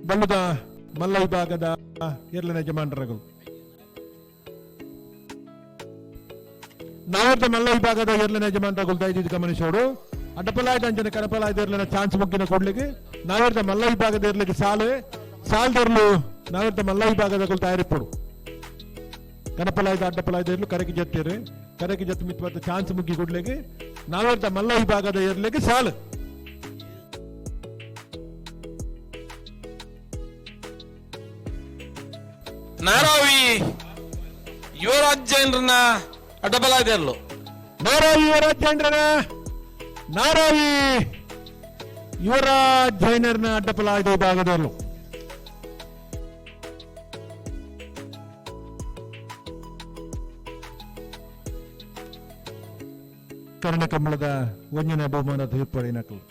ಬಲ್ಲುದ ಮಲ್ಲ ವಿಭಾಗದ ಎರ್ಲೆನ ಯಜಮಾನರಗಳು. ನಾವರ್ದ ಮಲ್ಲ ವಿಭಾಗದ ಎರ್ಲೆನ ಯಜಮಾನರಗಳು ದಯದೀದು ಗಮನಿಸೋಡು. ಅಡ್ಡಪಲಾಯ್ದ ಅಂಚನೆ ಕಡಪಲಾಯ್ದ ಎರ್ಲೆನ ಚಾನ್ಸ್ ಮುಗ್ಗಿನ ಕೊಡ್ಲಿಗೆ ನಾವರ್ದ ಮಲ್ಲ ವಿಭಾಗದ ಎರ್ಲಿಗೆ ಸಾಲು ಸಾಲ್ದೆರ್ಲು ನಾವರ್ದ ಮಲ್ಲ ವಿಭಾಗದ ತಯಾರಿಪ್ಪಡು. ಕಡಪಲಾಯ್ದ ಅಡ್ಡಪಲಾಯ್ದ ಎರ್ಲು ಕರೆಗೆ ಜತ್ತೇರು, ಕರೆಗೆ ಜತ್ತು ಮಿತ್ ಚಾನ್ಸ್ ಮುಗ್ಗಿ ಕೊಡ್ಲಿಗೆ ನಾವರ್ದ ಮಲ್ಲ ವಿಭಾಗದ ಎರ್ಲಿಗೆ ಸಾಲು. ನಾರಾವಿ ಯುವರಾಜೇಂದ್ರನ ಅಡ್ಡಬಲಾಯ್ದೆರ್ಲು. ನಾರಾವಿ ಯುವರಾಜೇಂದ್ರನ, ನಾರಾವಿ ಯುವರಾಜ್ ಜೈನರ್ನ ಅಡ್ಡಪಲಾಯ್ದ ವಿಭಾಗದವರು. ಕರ್ಣ ಕಮಲದ ಒಂಜನೇ ಬಹುಮಾನ ತೀರ್ಪಡಿ ನಕಲು.